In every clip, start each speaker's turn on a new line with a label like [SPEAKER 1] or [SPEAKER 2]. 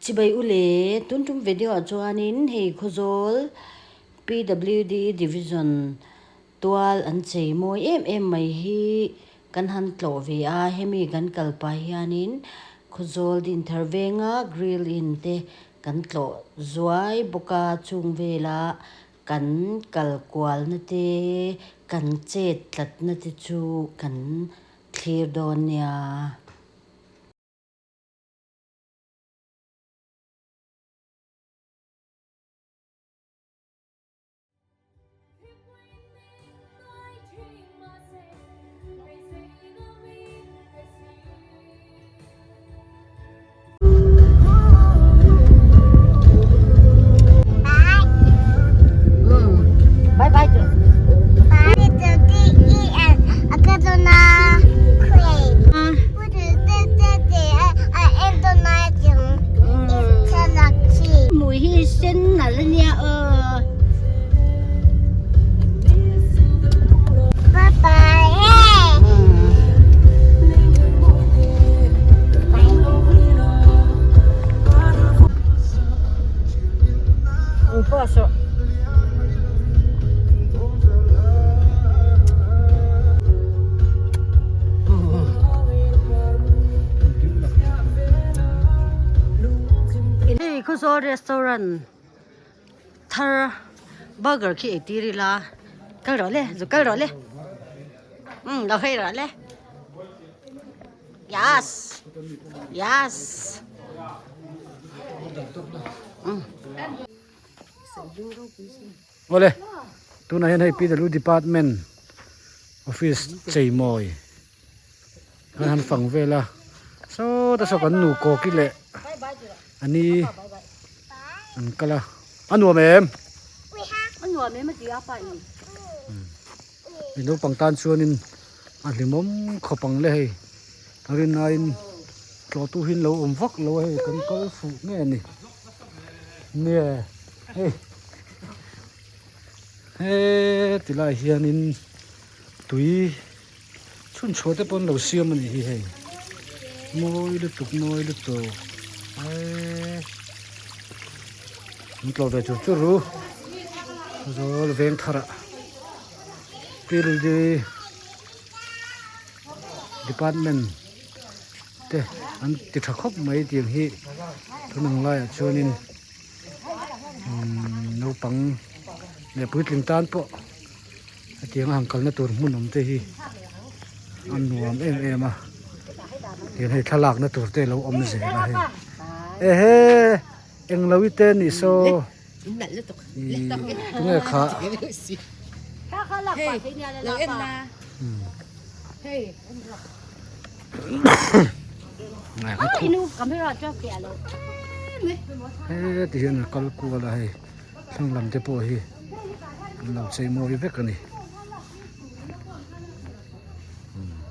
[SPEAKER 1] Chibai u le, tun tum video ah chuanin hei Khawzawl PWD Division tual an chei mawi em em mai hi kan han tlawh ve a, hemi kan kal pah hianin Khawzawl Dinthar venga Grill Inn te kan tlawh zuai bawk a, chung vela kan kal kualna te, kan chet tlatna te chu kan thlir dawn nia. Mui hi sen nalh a nia aw. Hei Khawzawl restaurant thar burger khi ei tir ila kal rawh le zu kal rawh le umm lo hei rawh le yes yes umm.
[SPEAKER 2] Awle tunah hian hei PW department office cheimawi an han fang vel a sawta saw kan nu kawki leh ani an kal a a nuam em mi naupang tan chuanin a hlimawm khawp ang le hei a rinaiin tlawhtu hi an lo awm vak lo a hei kan kal fuh nge a ni. Nia hei heti lai hianin tui chhun chhuah te pawh an lo siam a nih hi hei mawi lutuk mawi lutuk eee an tlawh ve chur chur u zawl veng thar ah pildi department. te an ti tha khawp mai tiang hi tunang laiah chuanin umm naupang leh puitling tan pawh hetiang a han kalna tur hmun awm te hi a nuam em em a tiang hei thlalakna tur te alo awm zel a hei ehe englo i te ni saw ih tunge kha Heti hian a kal kual a hei thlang lam te pawh hi an lo chei mawi vek a ni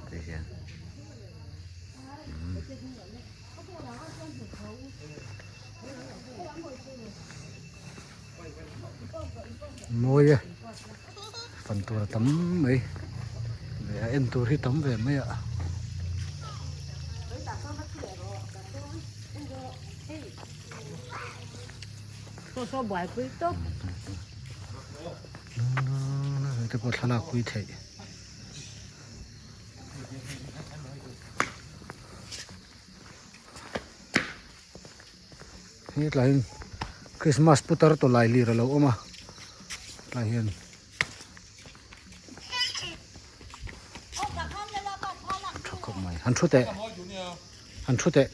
[SPEAKER 2] ti hian mawi e. Fan tur a tam mai leh a en tur hi tam ve mai a. Hei te pawh thlalak pui theih. Hetlai hian Christmas putar tawlai lir a lo awm a tlai hian tha khawp mai han thu teh han thu teh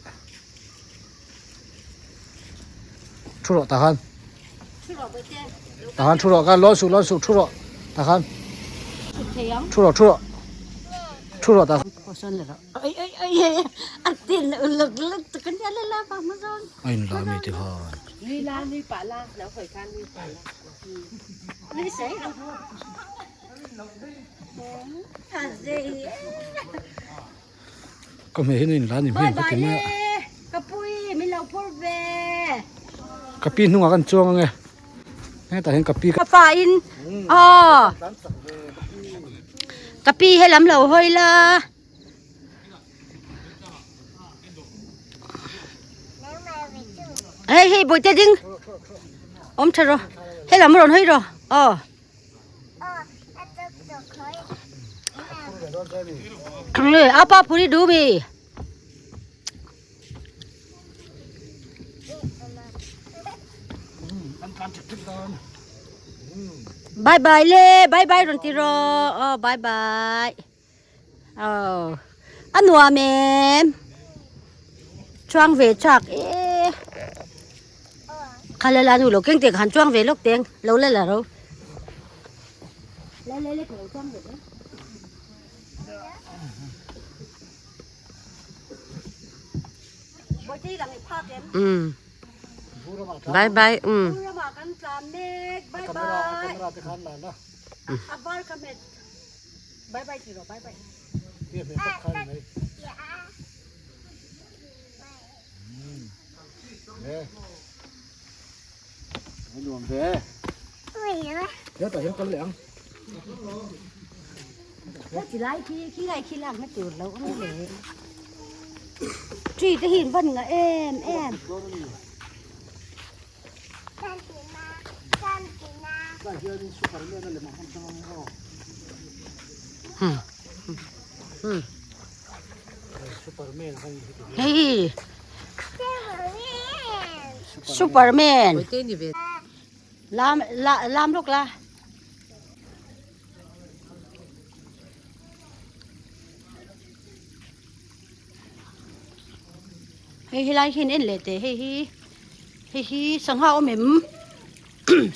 [SPEAKER 2] thu rawh tah khan tah khan thu rawh khan lawn suh lawn suh thu rawh tah khan thu rawh thu rawh thu rawh tah A in la mi te khan. Ka hmeh hian a in la ni hmel ka ti mai a. Ka pi hnungah kan chuang ange. Hetah hian ka pi
[SPEAKER 1] ka pa in aw ka pi helam lo hawi la. hei bawihte ding awm tha rawh helam rawn hawi rawh aw. Apa phuri duh mi. Bye bye le bye bye rawn ti rawh aw bye bye aw a nuam em chuang ve chak e kha la la nu lo keng teh khan chuang ve lawk teng lo la la ro le le le ka lo chuang ve teng.
[SPEAKER 3] Bye bye um.
[SPEAKER 1] Lai khi khi lai khi lak na tur lo ang le tree te hi an van ngah em em. Hei Superman lam lam lawk la. Hei helai hian en leh teh hei hi hei hi sangha awm em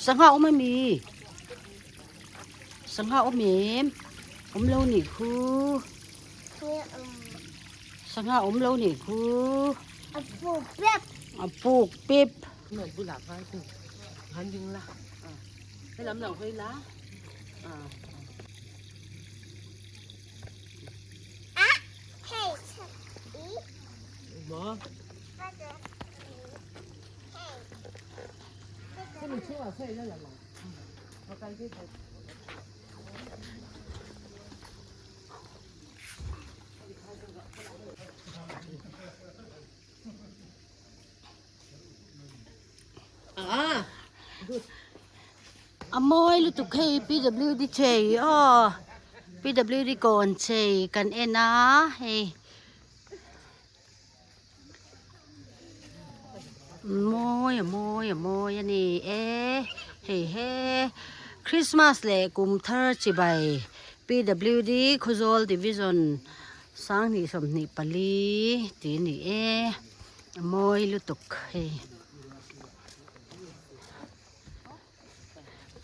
[SPEAKER 1] sangha awm ami sangha awm em awm lo nih khu sangha awm lo nih khu a puk pep. A mawi lutuk hei PWD chei aw PWD kawn chei kan en a hei mawi a mawi a mawi a ni e hei he Christmas leh kum thar chibai PWD Khawzawl Division Sanghnih 24 tih a ni e a mawi lutuk hei.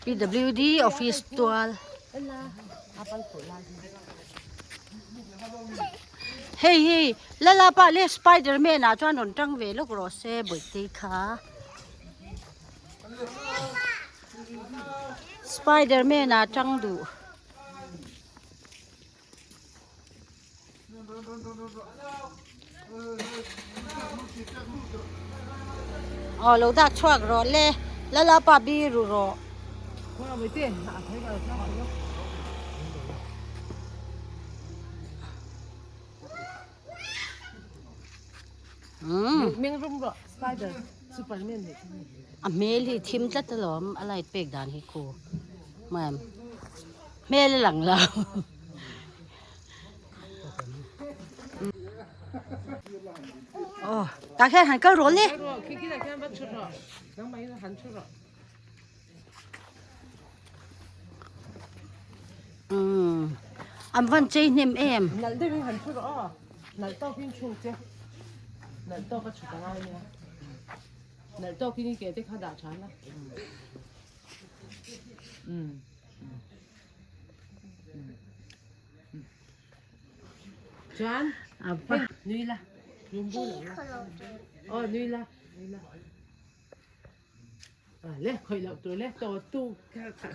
[SPEAKER 1] PWD office tual hei hei lalapa leh spiderman ah chuan rawn tang ve lawk rawh se bawihte kha spiderman ah tang duh. Aw lo dak chhuak rawh le lalapa bi ru rawh. A hmel hi thim tlat alawm a light pek dan hi khu ma'am hmel a lang lo. Aw tah khian han kal rawh le. Umm an van chei hnem em.
[SPEAKER 3] Nalh deuhin han thu rawh aw nalh tawkin chhung che nalh tawk a chhut angai ania nalh tawkin i ke te kha dah tha la umm chuan hei nui la aw nui la nui la.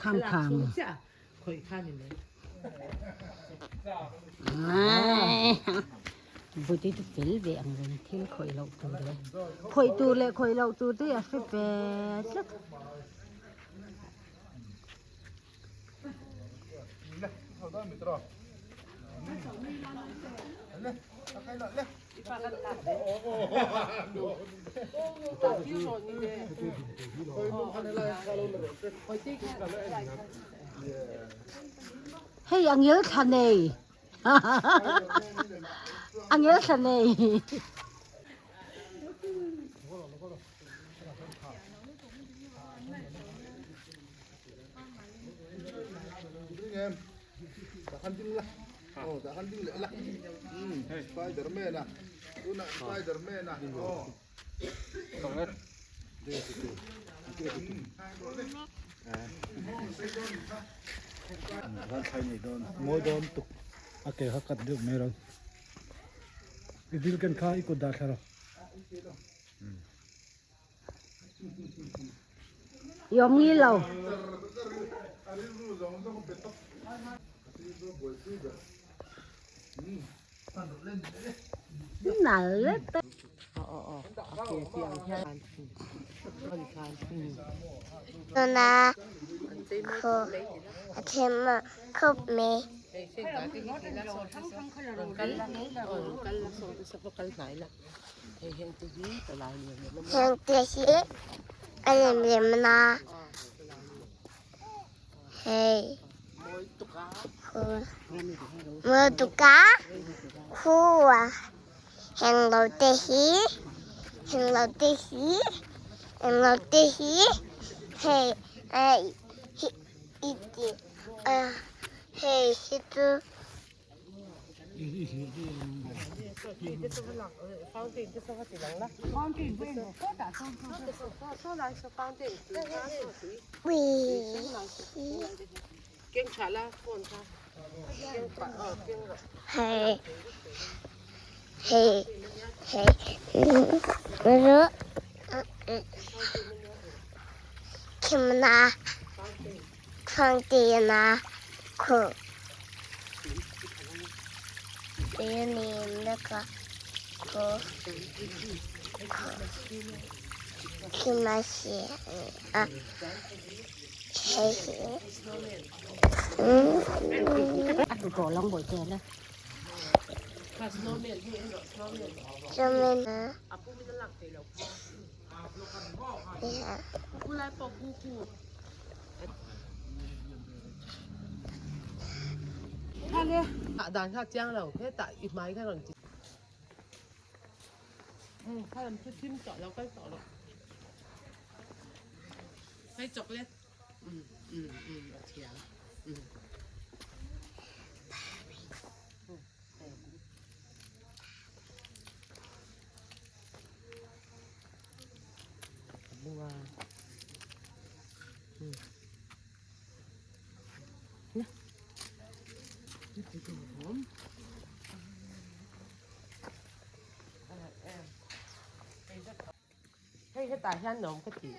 [SPEAKER 1] Kham kham. Buti chu fel ve ang reng thil khawih loh tur leh khawih tur leh khawih loh tur te hi a hre ve tlat. Hei a ngil thla nei a ngil thla nei.
[SPEAKER 2] Mawi dawn tuk a ke kha cut deuh mai ro i dil ken kha i kut dah thla ro.
[SPEAKER 1] I awm ngil lo. Nal let a.
[SPEAKER 4] Tuna khu a them a khup mai. Heng te hi a lem lem na hei mawi tuk a khu a heng lo te hi heng lo te hi heng lo te hi hei hei hi chu. Hei hei hei khimna thangtina khu ni那个khu khu khima xi a hei
[SPEAKER 1] Rawh lang bawi te la.
[SPEAKER 4] Snowman
[SPEAKER 3] Dan kha chiang lo hetah i hmai kha rawn ti umm kha lam chu thim tawh lo kal tawh lo hei chocolate umm umm umm a thiam umm. Hei hetah hian nuam ka ti.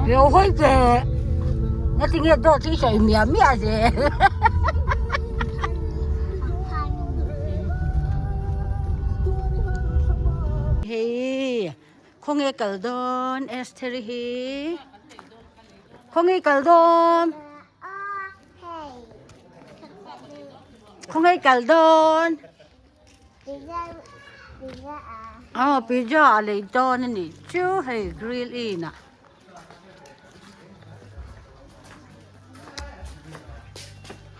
[SPEAKER 1] Lo hawi che nga tinge dawt hi sawi miah miah zel. Hei Khawnge kal dawn Esther hi Khawnge kal dawn Khawnge kal dawn Aw pizza a lei dawn a nih chu hei grill in ah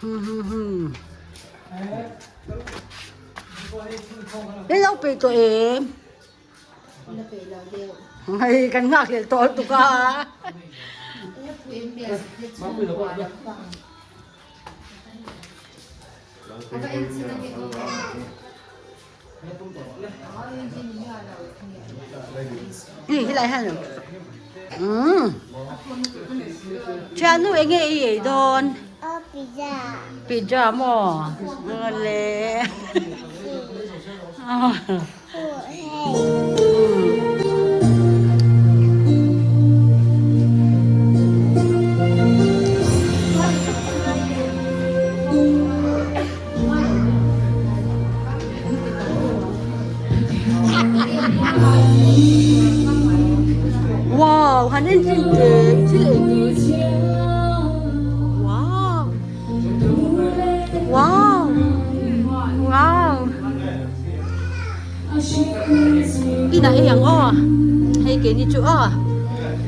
[SPEAKER 1] Hmm hmm hmm Hei lo pe tawh em. Hei kan nghak hlel tawh lutuk a. Ni hi lai han. Um. Thiannu enge i ei dawn?
[SPEAKER 4] Pizza.
[SPEAKER 1] Pizza maw? Awle.
[SPEAKER 5] Wow! Wow! Inah ei ang aw. Hei keini chu aw.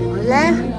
[SPEAKER 5] Awle.